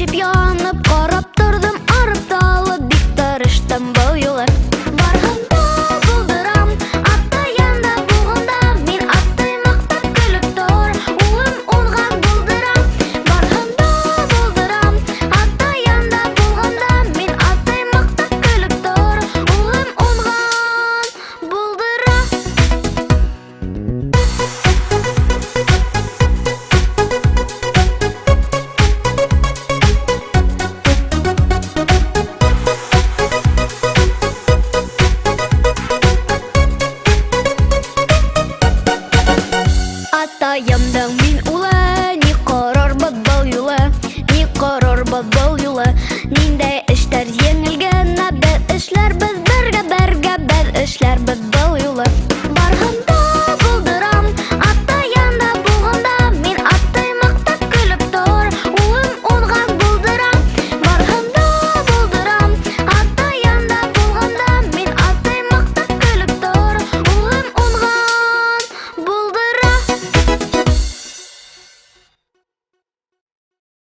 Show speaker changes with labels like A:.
A: Пешеп янып карап тордым, арып талып бик тырыштым был юлы. Барһын да булдырам, атаем да булганда, мин атай мактап көлеп тор, улым уңган булдырам. Барһын да булдырам, атаем да булганда, мин атай мактап көлеп тор, улым уңган булдыра. Атаемның мин улы, ни карарбыз был юлы, ни карарбыз был юлы, ни.